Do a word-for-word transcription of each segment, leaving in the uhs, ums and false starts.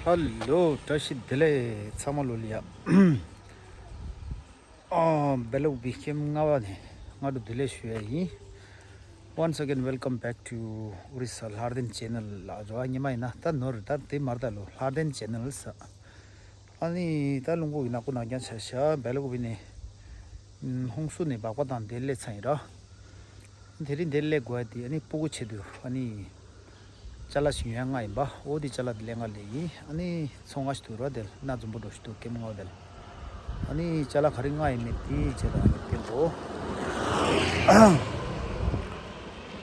ཧེ་ལོ། བཀྲ་ཤིས་བདེ་ལེགས། ཚང་མ་ལོ་ལ་ཡ། ཨ། སྦེལ་ཀོབ་པའི་ཀེམ་ལྔ་པ་ནས་སྔ་དྲོ་བདེ་ལེགས་ཞུ་ཡ་ཡིན། Once again, welcome back to Orissa Lharden channel. ལ་འགྲོ་བ་ཉི་མ་ཡིན་ན་ད་ནོར་ད་དེ་མར་ད་ལོ་Lharden channel ས། ཨ་ནི་ད་རླུང་བུ་ཡིན་ན་ཀུ་ནག་རྐྱང་ཆ་ཤ་སྦེལ་ཀོབ་པའི་ནས། ཧོང་སུ་ནས་སྦག་པ་དང་དེ་སླེབས་ཚར་ཡིན་ར། དེ་རིང་འདིར་སླེབས་དགོས་ཡ་དེ་ཨ་ནི་སྤུ་གུ་ཆེད་དུ་ཨ་ནི་ཅ་ལག་ཞིག་ཉོ་ཡ་ང་ཡིན་པ། འོ་དེ་ཅ་ལག་དེ་ལེན་ག་སླེབས་ཡིན། ཨ་ནི་ཚོང་ཁང་ཞིག་འདུག་ར། དེར་སྣ་འཛོམས་པོ་འགྲོ་ཞིག་འདུག་ཀེམ་ལྔ་པ་དེར། ཨ་ནི་ཅ་ལག་ག་རེ་ང་ཡིན་མིན་དེ་ཅ་ལག་ཨ་ནི་སྟོན་གོ།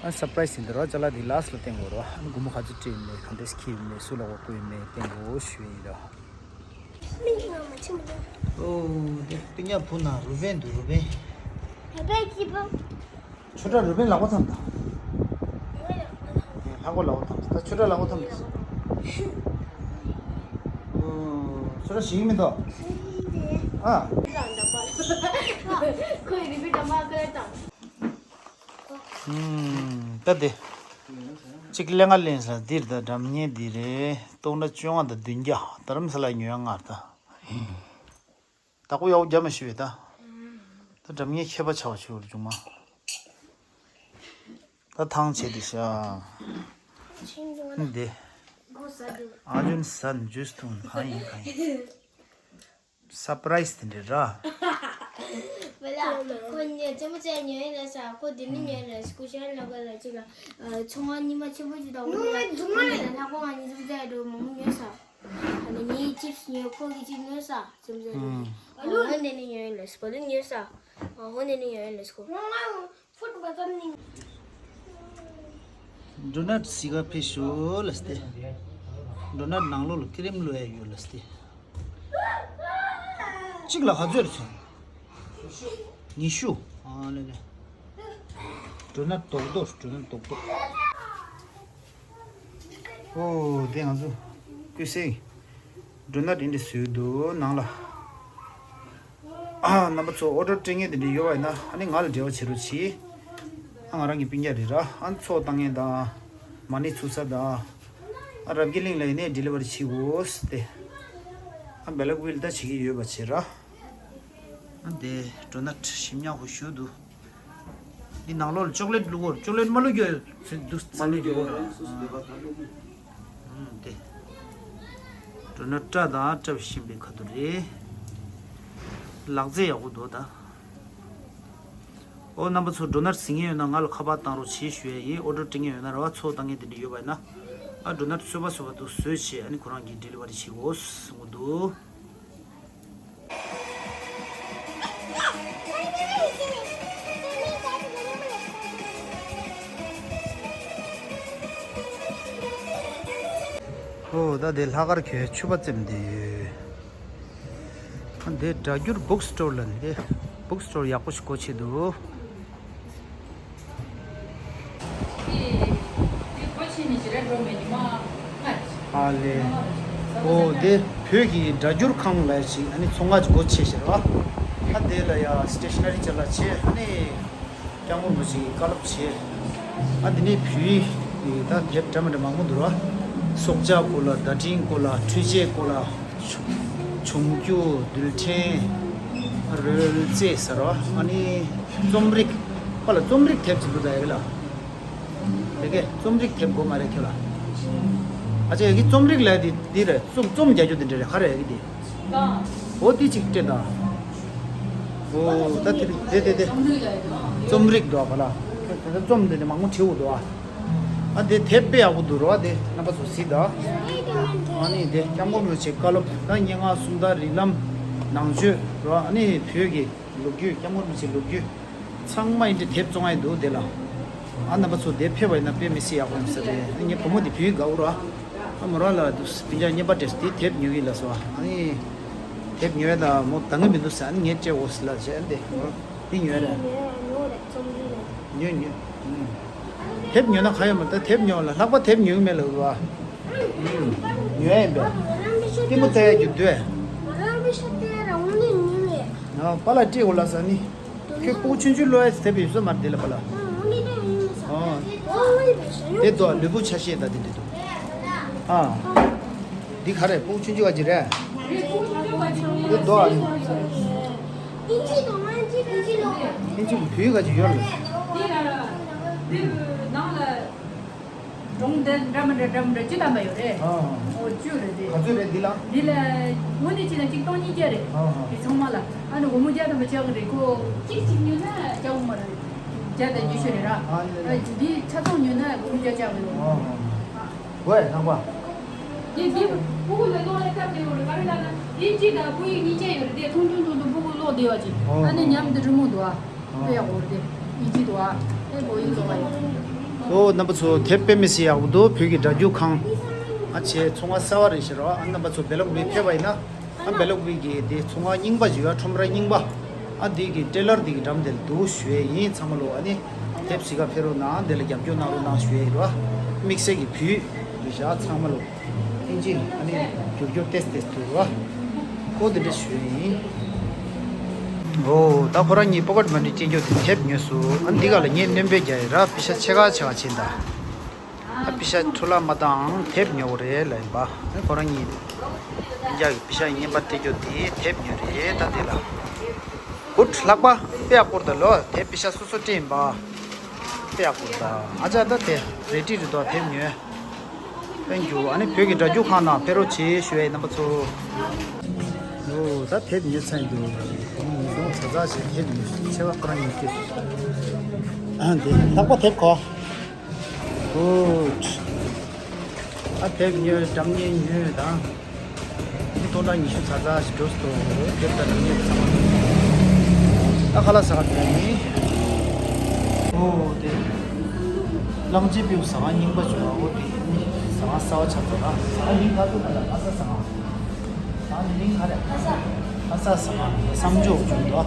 ཨ་སར་པ་རའི་སི་ཡིན་འདུག་ར། ཅ་ལག་དེ་ལ་སི་ལ་སྟོན་གོ་ར། ཨ་ནི་སྒོར་མོ་ག་ཚོད་སྤྲད་ཡིན་མིན། ག་འདྲས་ཁྱེར་ཡིན་མིན། སུ་ལ་དབོར་དགོས་ཡིན་མིན་སྟོན་གོ་ཞུ་ཡིན་ར། ཨོ། དེ་སྤུན་ཀྱག་བུ་ན་རུ་བན་འདུག་རུ་བན། རུ་བན་གཅིག་པོ། ཆོས་གྲགས་རུ་བན་ལག་པ་འཐམ་ད། ལྷག་པ་ལག་པ་འཐམ་ད། ཆོས་གྲགས་ལག་པ་འཐམ་ད། ཨོ། ཆོས་གྲགས་ཞིག་མི་འདུག་ཨ། ཁོའི་རུ་བན་འདྲ་མ་ཀ་ལ་དང་། ཨུམ། ད་དེ། གཅིག་ལེན་ག་ལེན་ས་འདིར་ད་འགྲམ་ཉེ་འདི་རེད། སྟོང་ཕྲག་བཅོ་ལྔ་དང་བདུན་བརྒྱ། རྡ་རམ་ས་ལ་ཉོ་ཡ་ང་ད། བདག་པོ་ཡག་པོ་རྒྱབ་མ་ཤེས་པས་ད། ད་འགྲམ་ཉེ་མཁས་པ་ཆགས་པ་ཆུ་བུར་བྱུང་མ། ད་ཐང་བྱས་འདི་ཤ། འདི། ཨ་ཇུན་སན་ཇུས་འཐུང་གང་ཡིན་གང་ཡིན། སར་པ་རའི་སི་དེ་འདྲ་ར། བེ་ལ། ཁོ་ཉོ་ཅི་མོ་ཅི་ཉོ་ཡིན་ལ་ས། ཁོ་དེ་ནི་ཉོ་ཡིན་ལ་སྐུ་ཤ་ལ་ག་ལ་ཅི་ལ། ཚོང་བ་ཉི་མ་ཆེན་པོ་ཅིག་དང་འོ་ལ་ལྷག་པ་ང་ཉི་ཟུམ་ཅི་འགྲོ་མང་མོ་ཉོ་ས། ཨ་ནི་ངའི་ཅིབ་སི་ཉོ། ཁོ་གི་ཅིབ་སི་ཉོ་ས་ཅི་མོ་ཅི་ཉོ། འོ་དེ་ནི་ཉོ་ཡིན་ལ་ས། པ་ལི་ཉོ་ས། འོ་དེ་ནི་ཉོ་ཡིན་ལ་ས་ཁོ། ཌོ་ནཊ་ཟ་ག་ཕེབས་ཤོག་ལབ་སྟེ། ཌོ་ནཊ་ནང་ལོགས་ལ་ཀི་རིམ་བླུག་ཡ་ཡོད་ལབ་སྟེ། གཅིག་ལ་ག་ཚོད་རེད་ཟེར། ཉི་ཤུ། ཨ་ལེ་ལེ། ཌོ་ནཊ་རྡོག་རྡོག་ཌོ་ནཊ་རྡོག་རྡོག་ཨོ་དེ་ང་ཚོ་ཀུ་སེ་ཌོ་ནཊ་འདི་འདྲ་བཟོས་འདུག་ནང་ལ། ཨ། རྣམ་པ་ཚོ་ཨོ་ཌར་སྤྲད་མཁན་དེ་འདྲ་ཡོད་པ་ཡིན་ན་ཨ་ནི་ང་ལ་འབྲེལ་བ་བྱེད་རོགས་གྱིས། ཨ། ང་རང་གི་སྤུན་ཀྱག་རེད་ར། ཨ། ཚོགས་བཏང་མཁན་དང་། མ་ཎི་ཚུགས་ས་དང་། ཨ། རབ་རྒྱས་གླིང་ལ་ཡིན་ནའི་ཌི་ལི་ཝ་རི་བྱེད་དགོས་ཏེ། ཨ། སྦེ་ལ་ཀ་ཝི་ལ་ད་བྱེད་ཀྱི་ཡོད་པ་བྱེད་ར། ཨ། དེ་ཌོ་ནཊ་ཞིམ་ཉམས་པོ་ཞིག་འདུག་འདི་ནང་ལོགས་ལ་ཅོག་ལེཊ་བླུག་གོ། ཅོག་ལེཊ་མ་བླུག་རྒྱུ་ཚོད་འདུག་མ་བླུག་རྒྱུ། ཨ། ཨ། དེ། ཌོ་ནཊ་སྐྲ་དང་སྐྲ་བཞིན་པའི་ཁ་ཐུག་རེད། ལག་རྩལ་ཡག་པོ་འདུག་ད། ཨོ། རྣམ་པ་ཚོ་ཌོ་ནཊ་ཟ་མཁན་ཡོད་ན་ང་ལ་ཁ་པར་བཏང་རོགས་བྱེད་ཞུ་ཡ་ཡིན། ཨོ་ཌར་སྤྲད་མཁན་ཡོད་ན་རེད་བ། ཚོགས་བཏང་མཁན་དེ་འདྲ་ཡོད་པ་ཡིན་ན། ཨ། ཌོ་ནཊ་བཟོས་པ་བཟོས་པ་འདུག་བཟོས་བྱས་ཨ་ནི་ཁོ་རང་གིས་ཌི་ལི་ཝ་རི་བྱེད་དགོས་གསུང་གི་འདུག་ཨོ། ད་དེ་ལྷག་དཀར་ཁྱོད་ཕྱུ་པ་བཙེམས་བསྡད་ཡོད། ཨ། འདི་སྒྲ་སྒྱུར་བུག་སི་ཊོར་ལ་འདི་བུག་སི་ཊོར་ཡག་པོ་ཞིག་སྒོ་ཕྱེ་འདུག་ཨ་ལེ། ཨོ། དེ་བོད་ཀྱི་སྒྲ་སྒྱུར་ཁང་ལ་ཞིག་ཨ་ནི་ཚོང་ཁང་ཅིག་སྒོ་ཕྱེ་ཤར་བ། ཨ། དེ་ལ་ཡ་སི་ཊེ་ཤ་ན་རི་ཅ་ལག་བྱས། ཨ་ནི་སྐྱབས་མགོན་རིན་པོ་ཆེའི་བཀའ་སློབ་བྱས། ཨ། དེ་ནས་བོད་ཡིག་ད་དེབ་འདྲ་མི་འདྲ་མང་པོ་འདུག་ར། སྲོག་ཆགས་སྐོར་ལ། བརྡ་འཕྲིན་སྐོར་ལ། འཕྲུལ་ཆས་སྐོར་ལ། འབྱུང་འགྱུར། རྡུལ་ཕྲན། རོལ་རྩེད་ཟེར་བ། ཨ་ནི་རྩོམ་རིག་པ་ལ་རྩོམ་རིག་དེབ་ཅིག་འདུག་ད་ཡ་གི་ལ། དེ་གས་རྩོམ་རིག་དེབ་དགོས་མ་རེད་ཁྱོད་ལ། ཨ་ཅེ་ཡ་གི་རྩོམ་རིག་ལ་དེ་འདི་རེད། རྩོམ་རྩོམ་རྒྱག་རྒྱུ་དེ་འདྲ་རེད། ག་རེ་ཡ་གི་དེ། འོ་དེ་གཅིག་སྤྲད་ད། འོ་ད་དེ་དེ་དེ་དེ། རྩོམ་རིག་འདུག་ག་ལ། དེ་ཚོ་རྩོམ་དེ་དེ་མང་པོ་བྲིས་འོ་འདུག་ཨ། ཨ་དེ་དེབ་དཔེ་ཡག་པོ་འདུག་རོ། ཨ་དེ་རྣམ་པ་ཚོ་གཟིགས་ད། ཨ་ནི་དེ་སྐྱབས་མགོན་རིན་པོ་ཆེའི་བཀའ་སློབ་ད་སྙན་ངག་སུམ་རྟགས་རིགས་ལམ་ནང་ཆོས་རོ། ཨ་ནི་བོད་ཀྱི་ལོ་རྒྱུས། སྐྱབས་མགོན་རིན་པོ་ཆེའི་ལོ་རྒྱུས་ཚང་མ་ཡིན་དེ་དེབ་བཙོང་ཡ་འདུག་དེ་ལ། ཨ་རྣམ་པ་ཚོ་དེབ་ཕེབས་པ་ཡིན་ན་དཔེ་མི་སྲིད་ཡག་པོ་ཡིན་ས་རེད། ཨ་ངའི་བུ་མོ་དེ་བོད་ཡིག་དགའ་བོ་རོ། ཨ་མོ་རང་ལ་དུ་སྤུན་ཀྱག་རྔན་པ་སྤྲད་སོང་། དེ་དེབ་ཉོ་གི་ལ་སོ། ཨ་ནི་དེབ་ཉོ་ཡ་ད་མོ་ད་ངས་མི་འདུག་ཟེར། ཨ་ནི་ངས་སྤྲད་འོ་ཟེར་ལ་བྱས། ཨ་ནི་དེ་མོ་འདི་ཉོ་ཡ་རེད། ཉོ་ཉོ། དེབ་ཉོ་ན་ག་ཡོད་མ། ད་དེབ་ཉོ་ལ་ལྷག་པ་དེབ་ཉོ་གི་མེད་ལ་བ། ཉོ་ཡ་ཡིན་པས། ལྟད་མོ་ལྟ་ཡ་རྒྱུ་འདུག་ཨ་པ་ལ་སྤྲད་འོ་ལ་ཟ་ནི། ཁྱོད་སྤུ་གུ་ཆུང་ཆུང་ལོ་ཡ་དེབ་ཡོད་ས་མ་རེད་དེ་ལ་པ་ལ། ཨོ། དེ་ཚོ་ལུས་པོ་ཆ་ཤས་ད་དེ་འདྲ་འདུག་ཨ། འདི་ག་རེ་ཕྲུ་གུ་ཆུང་ཆུང་ག་ཅིག་རེད། འདི་རྡོ་ཨ་ནི། ཨིན་ཇི་གི་བོད་ག་ཅིག་ཡོད་རེད། འདི་ནང་ལ་སྒྲུང་འདི་འདྲ་མི་འདྲ་འདྲ་མི་འདྲ་བཅུ་ཐམ་པ་ཡོད་རེད། ཨོ་བཅུ་རེད་དེ། ག་ཚོད་རེད་འདི་ལ། འདི་ལ་དངོས་གནས་བྱས་ན་གཅིག་སྟོང་གཉིས་བརྒྱ་རེད། ཨ་ཨ། དེ་ཚང་མ་ལ་ཨ་ནི་སྒོར་མོ་བརྒྱ་ཐམ་པ་ཆག་གི་རེད། ཁོ་གཅིག་གཅིག་ཉོས་ན་བརྒྱ་འོང་མ་རེད། བརྒྱ་དང་ཉི་ཤུ་རེད་ར། ཨ་ནི་ཨ་འདི་ཆ་ཚང་ཉོས་ན་སྒོར་མོ་བརྒྱ་ཆག་གི་ཡོད། ཨ་ཨ། ཝེ་ནང་པ། འདི་འདི་ཕྲུ་གུ་ལ་ཀློག་ཡ་སྟབས་བདེ་བོ་རེད། ག་རེ་ལབ་ན་ཨིན་ཇི་དང་བོད་ཡིག་གཉིས་ཆ་ཡོད་རེད་དེ། ཐུང་ཐུང་ཐུང་ཐུང་ཕྲུ་གུ་ཀློག་བདེ་བ་ཅིག་ཨོ། ཨ་ནི་ཉམས་འདི་རི་མོ་འདུག་ཨ། ཨོ། དཔེ་ཡག་པོ་རེད་དེ། ཨིན་ཇི་འདུག་ཨ། ཨེ་བོད་ཡིག་ཀློག་ཡ་ཡོད། ཨོ་རྣམ་པ་ཚོ་དེབ་དཔེ་མི་སྲིད་ཡག་པོ་འདུག་བོད་ཀྱི་སྒྲ་སྒྱུར་ཁང་། ཨ་ཆེ་ཚོང་ཁང་གསར་བ་རེད་ཤག་ར། ཨ་རྣམ་པ་ཚོ་སྦེལ་ཀོབ་ཕེབས་པ་ཡིན་ན། ཨ་སྦེལ་ཀོབ་གི་དེ་ཚོང་ཁང་རྙིང་པ་ཞིག་ཡོད། ཁྲོམ་ར་རྙིང་པ། ཨ་འདི་གི་ཊེ་ལར་འདི་གི་འགྲམ་དེ་ལ་འདུག་ཞུ་ཡས་ཡིན། ཚང་མ་ལོ་ཨ་ནི་དེབ་གཟིགས་ག་ཕེབས་རོགས་གནང་། དེ་ལ་རྒྱབ་སྐྱོར་གནང་རོགས་གནང་ཞུ་ཡས་ཡིན་རོ། དམིགས་བསལ་གྱི་བོད་རེད་ཤག་ཚང་མ་ལོ་ཨིན་ཇི་ཨ་ནི་བསྒྱུར་བསྒྱུར་ཏེས་ཏེས་འདུག་རོ། ཨོ་དེ་འདྲ་ཞུ་ཡས་ཡིན། ཨོ་ད་ཁོ་རང་གཉིས་པོ་ཀེཊ་མ་ནི་སྐྱེལ་རྒྱུ་དེ་དེབ་ཉོས་སོང་། ཨ་འདི་ག་ལ་ངས་སྣོན་པ་རྒྱག་ཡས་ར། པེ་ཤག་ཕྱེད་ཀ་ཕྱེད་ཀ་བྱིན་ད། ད་པེ་ཤག་འཕྲོ་བརླག་མ་བཏང་། དེབ་ཉོ་བ་རེད་ལབ་ཡིན་པ། ཁོ་རང་གཉིས་རྒྱ་གི་པེ་ཤག་རྔན་པ་སྤྲད་རྒྱུ་དེ་དེབ་ཉོས་རེད། ད་དེ་ལ་གུཌ། ལྷག་པ་དཔེ་ཡག་པོ་རེད་ད་ལོ། དེབ་པེ་ཤག་སོ་སོ་སྤྲད་ཡིན་པ། དཔེ་ཡག་པོ་རེད་ད། ཨ་ཅག་ད་དེ་རེ་ཏི་རེད་དོ། དེབ་ཉོས། དཔེ་འགྱུར། ཨ་ནི་བོད་ཀྱི་སྒྲ་སྒྱུར་ཁང་ནང་ཕེབས་རོགས་བྱེད་ཞུ་ཡས་རྣམ་པ་ཚོ། ཨོ་ད་དེབ་ཉོས་ཚར་འདུག་ཉིས་སྟོང་ཚ་ཚ་ཞིག་དེབ་ཉོས། ཆེ་བ་ཁོ་རང་ཉོས་ཀྱི། ཨ་འདི་ལྷག་པ་དེབ་གོ། གུཌ། ཨ་དེབ་ཉོས། སྒྲ་སྙན་ཉོས་དང་། མི་སྟོང་ཕྲག་ཉི་ཤུ་ཚ་ཚ་ཞིག་འགྲོ་སོང་། དེབ་དང་སྒྲ་སྙན་ཚང་མ། ད་ཁ་ལག་ཟ་ག་དེ་ཡིན། ཨོ་དེ། གླང་ཆེན་སྤོས་ཟ་ཁང་རྙིང་པ་བྱུང་བ། ཨོ་དེ་ཟ་ཁང་གསར་བ་ཆགས་འདུག་ཨ། ཟ་ཁང་མིང་ག་ཚོད་ལབ་ན། ལྷ་ས་ཟ་ཁང་། ད་ནི་མིང་ག་རེ། ལྷ་ས། ལྷ་ས་ཟ་ཁང་། བསམ་སྦྱོར་བྱུང་འདུག་ཨ།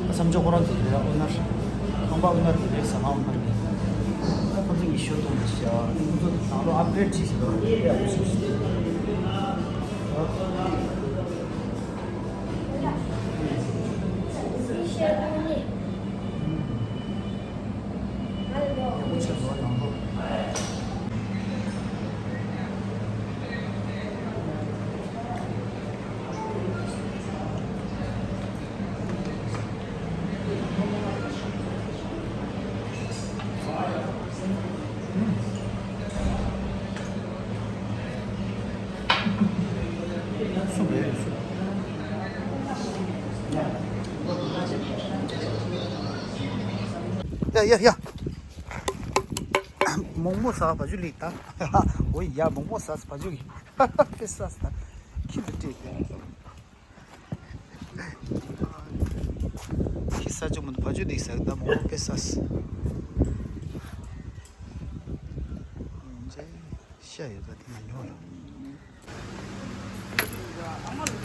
བསམ་སྦྱོར་ཁོ་རང་ཚོ་རེད། ཨོ་ནར། ཁང་པ་ཨོ་ནར་དེ་རེད། ཟ་ཁང་ཨོ་ནར་རེད། ཨ་ཁོ་ཚོ་ཉི་ཤུ་སྟོང་ཞིག་བྱས། ཨ་ཁོ་ཚོ་ནང་ལོགས་ཨབ་གྷི་རེ་ཌི་བྱས་ཤིག་ལོ་རེད། ཨ་ཁོ་ཚོ་ཞིག་ཡ་ཡ་ཡ། མོག་མོག་ཟ་བ་ཇུ་ལི་ད། འོ་ཡ། མོག་མོག་ཟ་བ་ཇུ་ལི། ཕེ་ས་ས་ཁྱི་དུ་སྤྲད་དེ། ཁྱི་ས་ཅུང་མི་འདུག་བ་ཇུ་ལི་ཟ་ད་མོག་མོག་ཕེ་ས་ས། ཤ་ཡོད་ད་དེ་མ་ཉོ་ཡོད།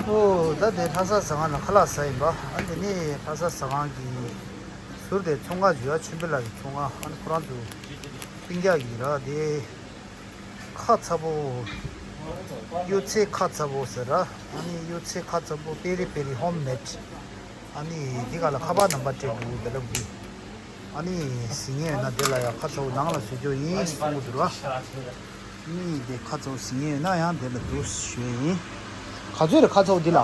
ཨོ་ད་དེ་ལྷ་ས་ཟ་ཁང་ལ་ཁ་ལག་ཟ་ཡིན་པ། ཨ་དེ་ནི་ལྷ་ས་ཟ་ཁང་གི་ཟུར་དེ་ཚོང་ཁང་བརྗོད་ཡ་ཆོས་འཕེལ་ལགས་ཀྱི་ཚོང་ཁང་། ཨ་ནི་ཁོ་རང་ཚོ་སྤུན་ཀྱག་གི་ར་དེ་ཁ་ཚ་པོ། གཡོ་ཚད་ཁ་ཚ་པོ་ཟེར་ར། ཨ་ནི་གཡོ་ཚད་ཁ་ཚ་པོ་པེ་རི་པེ་རི་ཧོམ་མེད། ཨ་ནི་འདི་ག་ལ་ཁ་པར་ནམ་བར་སྤྲད་འདུག་བེ་ལབ་གི། ཨ་ནི་ཟིན་ངེས་ཡོད་ན་དེ་ལ་ཡ་ཁ་ཚ་པོ་ནང་ལ་བཟོ་རྒྱུ་ཡིན་གསུང་གི་འདུག་ར། ཨ་ནི་དེ་ཁ་ཚ་པོ་ཟིན་ངེས་ཡོད་ན་ཡང་དེ་ལ་འདུག་ཞུ་ཡས་ཡིན། ག་ཚོད་རེད་ཁ་ཚ་པོ་འདི་ལ།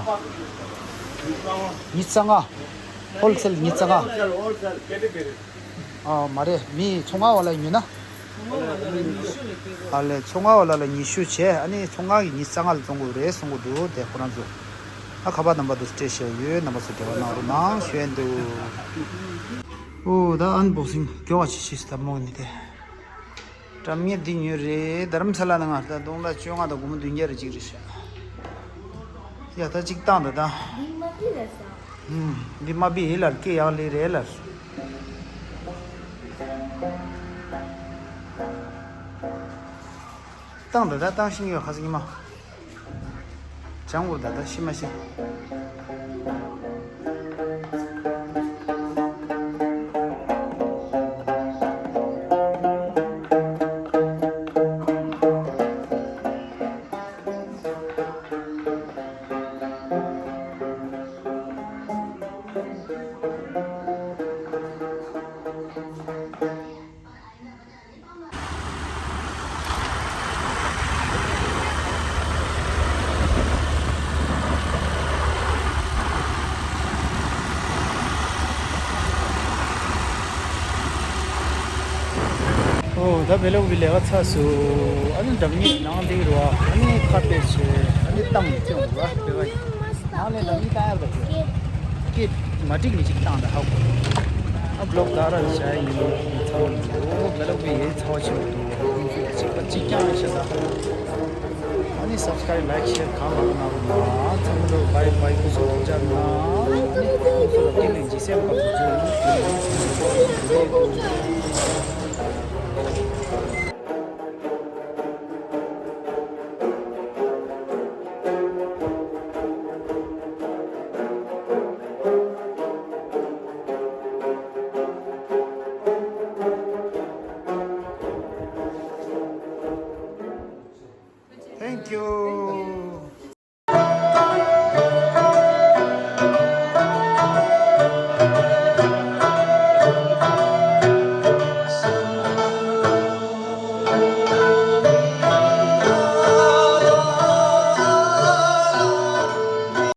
ཉི་ཤུ་རྩ་ལྔ། ཧོལ་སེལ་ཉི་ཤུ་རྩ་ལྔ། ཨ་མ་རེད། མི་ཚོང་ཁང་བ་ལ་ཉོས་ན། ཨ་ལས་ཚོང་ཁང་བ་ལ་ལ་ཉི་ཤུ་བྱས། ཨ་ནི་ཚོང་ཁང་གི་ཉི་ཤུ་རྩ་ལྔ་ལ་བཙོང་དགོས་རེད་གསུང་གི་འདུག་དེ་ཁོ་རང་ཚོ། ཨ་ཁ་པར་ནམ་བར་དུ་སྤྲད་བཞག་ཡོད། རྣམ་པ་ཚོ་འབྲེལ་བ་གནང་རོགས་གནང་ཞུ་ཡས་འདུག་ཨོ་ད་ཨན་བོག་སིང་མགྱོགས་པ་ཅིག་བྱས་ད་མོ་ནི་དེ། སྒྲ་སྙན་འདི་ཉོས་རེད། རྡ་རམ་ས་ལ་ནང་ང་ད་སྟོང་ཕྲག་བཅོ་ལྔ་དང་སྒོར་མོ་བདུན་བརྒྱ་རེ་གཅིག་རེད་ཤག་ཡ་ད་གཅིག་བཏང་ད་ད། འདི་མ་བི་ལ་ས། ཨུམ། འདི་མ་བི་ལ་སྐད་ཡག་ལེ་རེད་ལ། བཏང་ད་ད་བཏང་ཤིང་ཡོད་ཁ་སང་ཉི་མ། ཅང་བོ་ད་ད་ཤི་མ་ཤི། ད་བེ་ལོག་གི་ལས་ཀ་ཚར་སོང་། ཨ་ནི་འགྲམ་གཉིས་ནང་སླེབས་རེད་བ། ཨ་ནི་ཁ་པར་བྱས། ཨ་ནི་བཏང་སྟེ་འོང་ར་བེ་བ་ཡིན། ནང་ལས་འགྲམ་གཉིས་བཏང་ཡར་བ་ཞིག་སྐད་མ་འགྲིག་མི་ཅིག་བཏང་ད་ཧ་གོ། ཨ་བེ་ལོག་ད་ར་བྱ་ཡིན་ཚར་བ་ཡིན། འོ་བེ་ལོག་གི་ཡིན་ཚར་བ་ཆེ་བ་འདུག་གཅིག་པ་གཅིག་རྐྱང་ཡིན་ཤ་ད། ཨ་ནི་སབ་སི་ཀ་རེབ་ལའིག་ཤེར་གང་མང་གནང་རོགས་གནང་། ཚང་མ་ལོ་བའི་བའི་སྐུ་གཟུགས་ཐུགས་ཅག་གནང་། ཨ་ནི་སྐུ་གཟུགས་ལ་བརྟན་ལྷིང་ཇི་སེམས་ཁམས་སུ་འཛུལ།